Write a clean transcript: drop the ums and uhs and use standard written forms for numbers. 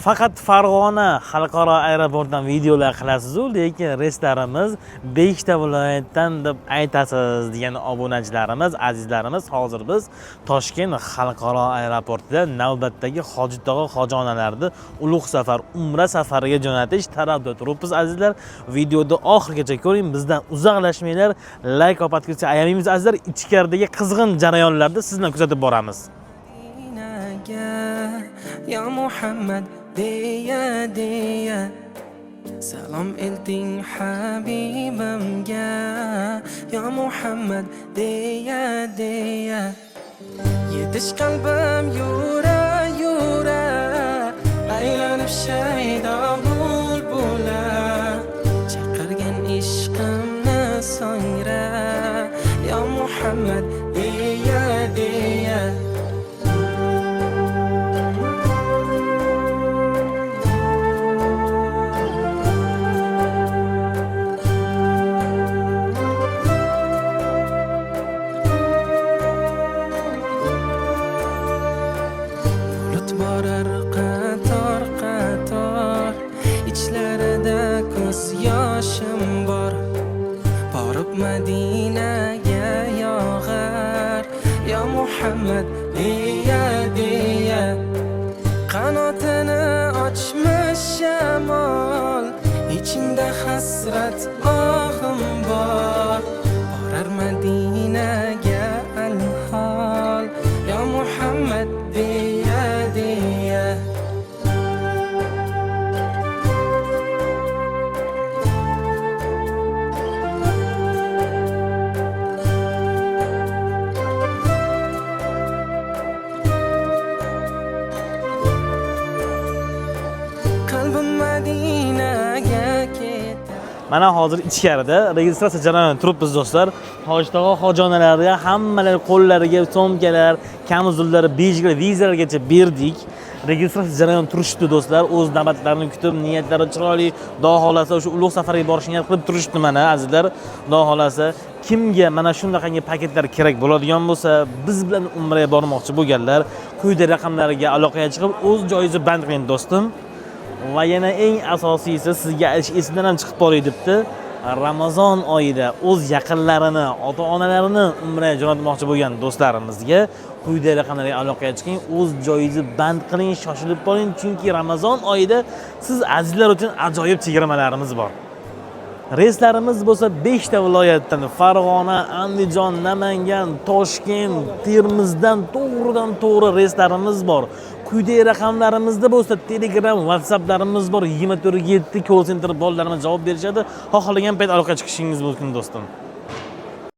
Faqat Farg'ona xalqaro aeroportidan videolar qilasiz-u, lekin reyslarimiz 5 ta viloyatdan deb aytasiz degan obunachilarimiz, azizlarimiz, hozir biz Toshkent xalqaro aeroportida navbatdagi hoji tog'a, hoji onalarni ulug' safar umra safariga jo'natish tarafda turibmiz azizlar. Videoni oxirigacha ko'ring, bizdan uzoqlashmanglar, layk va podpiska ayamaymiz azizlar. Ichkaridagi qizg'in jarayonlarni siz bilan kuzatib boramiz. Madinaga ya Muhammad deya deya salom elting habibimga ya Muhammad deya deya yetish qalbim yura yura aylanib shaydo bulbula chaqirgan ishqimni so'ngra ya Muhammad deya deya. Bulut borar qator qator ichlarida ko'z yoshim bor borib Madinaga yog'ar ya Muhammad deya deya qanotini ochmish shamol ichingda hasrat ohim bor borar Madinaga alhol ya Muhammad deya deya. Qalbim Madinaga ketar. Mana hozir ichkarida registratsiya jarayonida turibmiz do'stlar. Hoji tog'a, hoji onalarga hammalari qo'llariga sumkalar, kamzullar, bejiklar, vizalargacha berdik. Registratsiya jarayoni turishibdi do'stlar. O'z navbatlarini kutib, niyatlari chiroyli, xudo xohlasa o'sha ulug' safarga borishni niyat qilib turishibdi mana azizlar. Xudo xohlasa kimga mana shunaqangi paketlar kerak bo'ladigan bo'lsa, biz bilan umraga bormoqchi bo'lganlar quyida raqamlarga aloqaga chiqib, o'z joyingizni band qiling do'stim. Va yana eng asosiysi sizga aytish esimdan ham chiqib boray debdi. Ramazon oyida o'z yaqinlarini, ota-onalarini umraga jo'natmoqchi bo'lgan do'stlarimizga quyidagi raqamlarga aloqaga chiqing, o'z joyingizni band qiling, shoshilib boring, chunki Ramazon oyida siz azizlar uchun ajoyib chegirmalarimiz bor. Reyslarimiz bo'lsa 5 ta viloyatdan: Farg'ona, Andijon, Namangan, Toshkent, Termizdan to'g'ridan to'g'ri reyslarimiz bor. Quyidagi raqamlarimizda bo'lsa Telegram, WhatsApplarimiz bor. 24/7 call center bolalarimiz javob berishadi. Xohlagan payt aloqaga chiqishingiz mumkin do'stim.